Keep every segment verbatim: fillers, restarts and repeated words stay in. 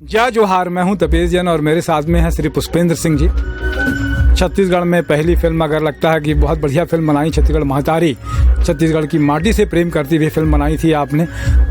जय जोहार, मैं हूं तपेश जैन और मेरे साथ में हैं श्री पुष्पेंद्र सिंह जी। छत्तीसगढ़ में पहली फिल्म अगर लगता है कि बहुत बढ़िया फिल्म बनाई छत्तीसगढ़ महतारी, छत्तीसगढ़ की माटी से प्रेम करती हुई फिल्म बनाई थी आपने।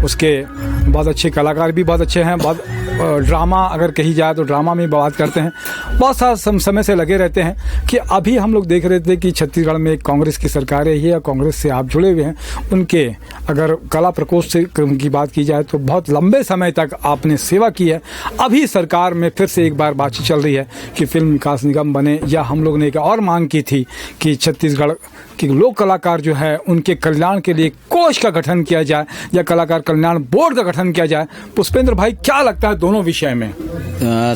उसके बहुत अच्छे कलाकार भी बहुत अच्छे हैं, बहुत ड्रामा अगर कही जाए तो ड्रामा में बात करते हैं। बहुत सारा समय से लगे रहते हैं कि अभी हम लोग देख रहे थे कि छत्तीसगढ़ में एक कांग्रेस की सरकार रही है या कांग्रेस से आप जुड़े हुए हैं, उनके अगर कला प्रकोष्ठ से की बात की जाए तो बहुत लंबे समय तक आपने सेवा की है। अभी सरकार में फिर से एक बार बातचीत चल रही है कि फिल्म विकास निगम बने, या हम लोग ने एक और मांग की थी कि छत्तीसगढ़ के लोक कलाकार जो है उनके कल्याण के लिए कोष का गठन किया जाए या कलाकार कल्याण बोर्ड का गठन किया जाए। पुष्पेंद्र भाई, क्या लगता है दोनों विषय में?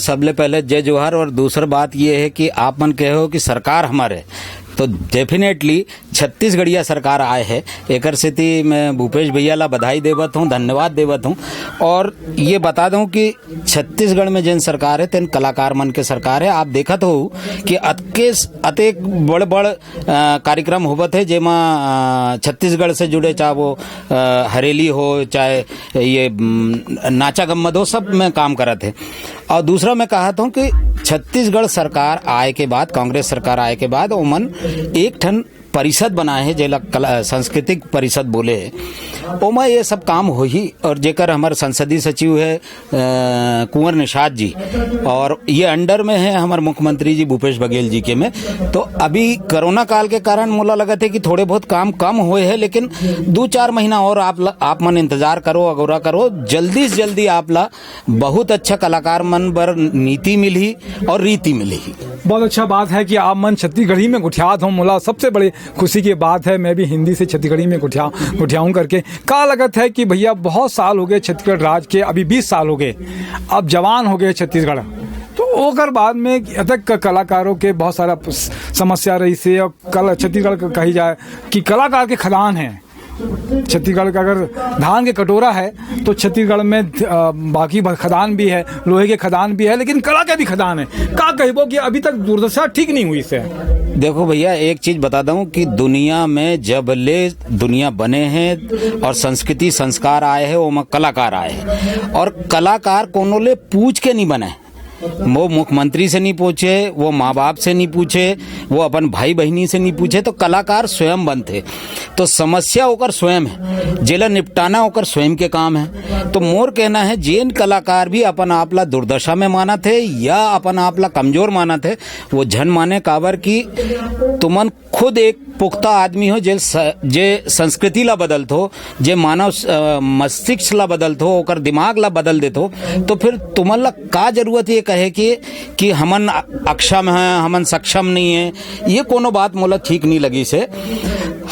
सबले पहले जय जोहार। और दूसर बात ये है कि आप मन कहे हो कि सरकार हमारे, तो डेफिनेटली छत्तीसगढ़िया सरकार आए है। एकर सेती मैं भूपेश भैया ला बधाई देवत हूँ, धन्यवाद देवत हूँ। और ये बता दूँ कि छत्तीसगढ़ में जेन सरकार है तेन कलाकार मन के सरकार है। आप देखत हो कि अतके अतेक बड़ बड़ कार्यक्रम होवत है जेमा छत्तीसगढ़ से जुड़े, चाहे वो हरेली हो, चाहे ये नाचा गम्मत हो, सब में काम करत है। और दूसरा मैं कहत हूँ कि छत्तीसगढ़ सरकार आए के बाद, कांग्रेस सरकार आए के बाद ओमन एक ठन परिषद बनाए है, जेला सांस्कृतिक परिषद बोले है। ओमा ये सब काम होही। और जेकर हमर संसदीय सचिव है कुंवर निषाद जी, और ये अंडर में है हमर मुख्यमंत्री जी भूपेश बघेल जी के में। तो अभी कोरोना काल के कारण मोला लगत है कि थोड़े बहुत काम कम हुए हैं, लेकिन दो चार महीना और आप आप मन इंतजार करो, अगोरा करो, जल्दी से जल्दी आप ला बहुत अच्छा कलाकार मन बर नीति मिलही और रीति मिलही। बहुत अच्छा बात है कि आप मन छत्तीसगढ़ी में गुठियात हो। मोला सबसे बड़ी खुशी की बात है, मैं भी हिंदी से छत्तीसगढ़ी में गुठिया गुठियाऊँ करके। का लगत है कि भैया बहुत साल हो गए छत्तीसगढ़ राज के, अभी बीस साल हो गए, अब जवान हो गए छत्तीसगढ़, तो ओकर बाद में अतक कलाकारों के बहुत सारा समस्या रही से, और कल छत्तीसगढ़ का कही जाए कि कलाकार के खदान है छत्तीसगढ़ का। अगर धान के कटोरा है तो छत्तीसगढ़ में बाकी खदान भी है, लोहे के खदान भी है, लेकिन कला के भी खदान है। का कहबो कि अभी तक दुर्दशा ठीक नहीं हुई से। देखो भैया, एक चीज बता दूं कि दुनिया में जब ले दुनिया बने हैं और संस्कृति संस्कार आए हैं, ओमा कलाकार आए हैं, और कलाकार कोनो ले पूछ के नहीं बने। वो मुख्यमंत्री से नहीं पूछे, वो माँ बाप से नहीं पूछे, वो अपन भाई बहिनी से नहीं पूछे, तो कलाकार स्वयं बनते। तो समस्या ओकर स्वयं है, जेला निपटाना ओकर स्वयं के काम है। तो मोर कहना है, जेन कलाकार भी अपन आप ला दुर्दशा में मानत है या अपन आप ला कमजोर मानत है, वो झन माने, काबर कि तुमन खुद एक पुख्ता आदमी हो, जे स-, जे संस्कृति ला बदलत हो, जे मानव मस्तिष्क ला बदलत हो, ओकर दिमाग ला बदल देत हो, तो फिर तुमन ला का जरूरत ये कहे कि कि हमन अक्षम हैं, हमन सक्षम नहीं है। ये कोनो बात मोला ठीक नहीं लगी से।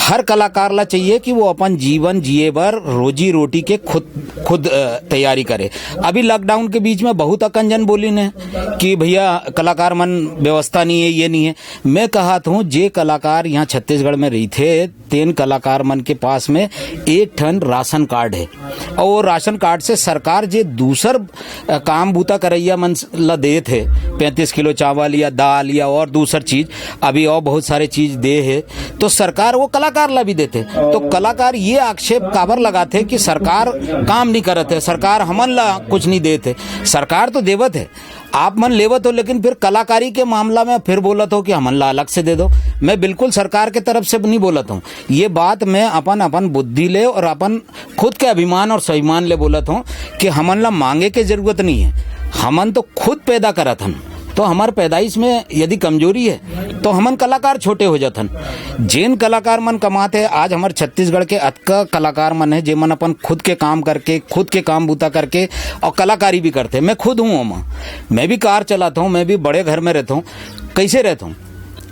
हर कलाकार ला चाहिए कि वो अपन जीवन जिए बर रोजी रोटी के खुद खुद तैयारी करे। अभी लॉकडाउन के बीच में बहुत अकन जन बोली ने कि भैया कलाकार मन व्यवस्था नहीं है, ये नहीं है। मैं कहत हूँ, जे कलाकार यहाँ छत्तीसगढ़ में रहिथे, तेन कलाकार मन के पास में एक ठन राशन कार्ड है, और वो राशन कार्ड से सरकार जे दूसर काम बूता करैया मन ला देत है, पैंतीस किलो चावल या दाल या और दूसर चीज, अभी और बहुत सारे चीज दे है, तो सरकार वो कलाकार ला भी देते। तो कलाकार ये आक्षेप काबर लगाते कि सरकार काम नहीं करत है, सरकार हमन ला कुछ नहीं देते। सरकार तो देवत है, आप मन लेवत हो, लेकिन फिर कलाकारी के मामला में फिर बोलत हो कि हमन ला अलग से दे दो। मैं बिल्कुल सरकार के तरफ से नहीं बोलत हूँ, ये बात मैं अपन अपन बुद्धि ले और अपन खुद के अभिमान और स्वाभिमान ले बोलत हूँ कि हमन ला मांगे के जरूरत नहीं है, हमन तो खुद पैदा करत हन। तो हमार पैदाइश में यदि कमजोरी है तो हमन कलाकार छोटे हो जाथन। जेन कलाकार मन कमाते हैं, आज हमारे छत्तीसगढ़ के अतका कलाकार मन है, जेमन अपन खुद के काम करके, खुद के काम बूता करके और कलाकारी भी करते हैं। मैं खुद हूँ ओमा, मैं भी कार चलाता हूँ, मैं भी बड़े घर में रहता हूँ। कैसे रहता हूँ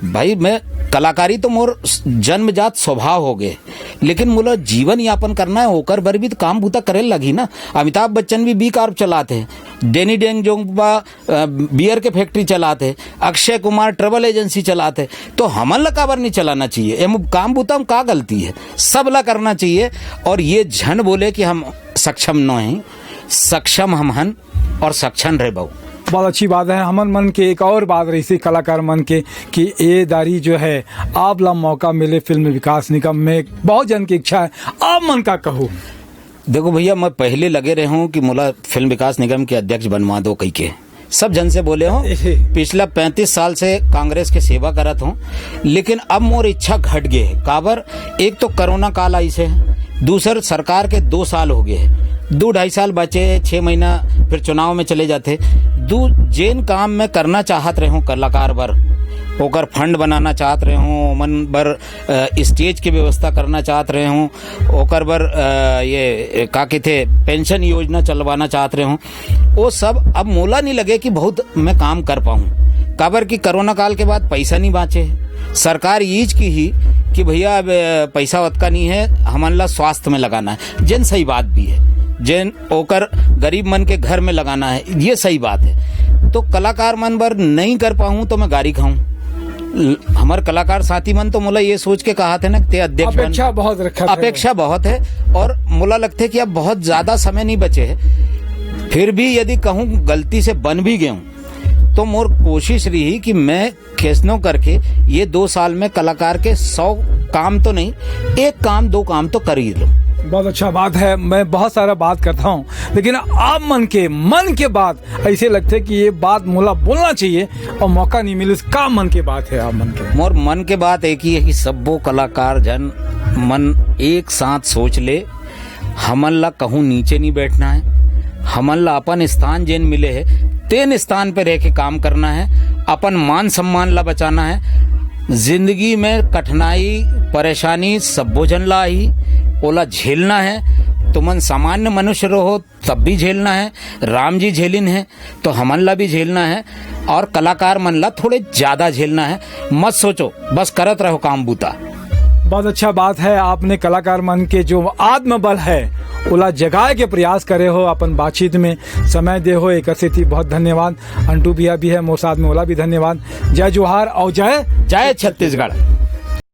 भाई, मैं कलाकारी तो मोर जन्मजात स्वभाव हो गए, लेकिन मोला जीवन यापन करना है, ओकर बर भी तो काम बूता करे लगी ना। अमिताभ बच्चन भी बी कार्प चलाते हैं, डेनी डेंग जोंगबा बियर के फैक्ट्री चलाते, अक्षय कुमार ट्रेवल एजेंसी चलाते, तो हमन ला काबर नहीं चलाना चाहिए? एम काम बूता में का गलती है? सब ला करना चाहिए। और ये झन बोले कि हम सक्षम नहीं, सक्षम हम हन और सक्षम रहे बाबू। बहुत अच्छी बात है। हमन मन के एक और बात रही कलाकार मन के कि ए दारी जो है आप ला मौका मिले फिल्म विकास निगम में, बहुत जन की इच्छा है, आप मन का कहू? देखो भैया, मैं पहले लगे रहे हूँ कि मोला फिल्म विकास निगम के अध्यक्ष बनवा दो कहिके, सब झन से बोले हूँ। पिछला पैंतीस साल से कांग्रेस के सेवा करत हूँ, लेकिन अब मोर इच्छा घट गे हे। काबर? एक तो कोरोना काल आइस हे, दूसर सरकार के दो साल हो गे हे, दू ढाई साल बचे हे, छह महीना फिर चुनाव में चले जाथे। दू, जेन काम मैं करना चाहत रहे हूँ कलाकार बर, ओकर फंड बनाना चाहत रहे हूँ, ओमन बर अ, स्टेज के व्यवस्था करना चाहत रहे हूँ, ओकर बर अ, ये का कहिथे, पेंशन योजना चलवाना चाहत रहे हूँ, वो सब अब मोला नहीं लगे कि बहुत मैं काम कर पाऊँ। काबर कि कोरोना काल के बाद पैसा नहीं बाँचे। सरकार यीज किही कि भैया, अब अ, पैसा ओतका नहीं है, हमन ला स्वास्थ्य में लगाना है, जेन सही बात भी है, जेन ओकर गरीब मन के घर में लगाना है, ये सही बात है। तो कलाकार मन बर नहीं कर पाऊँ तो मैं गारी खाऊँ। ल-, हमर कलाकार साथी मन तो मोला ये सोच के कहाथे ना, "ते अध्यक्ष बन।" अपेक्षा बहुत रखथे। अपेक्षा बहुत है, और मोला लगथे कि अब बहुत ज्यादा समय नहीं बचे है। फिर भी यदि कहूँ गलती से बन भी गेंव, तो मोर कोशिश रही कि मैं कैसनो करके ये दो साल में कलाकार के सौ काम तो नहीं, एक काम, दो काम तो कर ही लूँ। बहुत अच्छा बात है, मैं बहुत सारा बात करता हूँ, लेकिन आप मन के, मन के बात ऐसे लगथे कि ये बात मोला बोलना चाहिए और मौका नहीं मिलिस। का मन के बात है आप मन के? मोर मन के बात एक ही है कि सब्बो कलाकार झन मन एक साथ सोच ले, हमन ला कहूँ नीचे नहीं बैठना है, हमन ला अपन स्थान जेन मिले है, तेन स्थान पे रह के काम करना है, अपन मान सम्मान ला बचाना है। जिंदगी में कठिनाई, परेशानी सब्बो झन ला आही, ओला झेलना है। तुमन सामान्य मनुष्य रहो, तब भी झेलना है। राम जी झेलिन है, तो हमन ला भी झेलना है, और कलाकार मन ला थोड़े ज्यादा झेलना है। मत सोचो, बस करत रहो काम बूता। बहुत अच्छा बात है, आपने कलाकार मन के जो आत्मबल है, ओला जगाए के प्रयास करे हो, अपन बातचीत में समय दे हो, एकर सेती बहुत धन्यवाद। अंटू भैया भी है मोर साथ में, ओला भी धन्यवाद। जय जोहार और जय जय छत्तीसगढ़।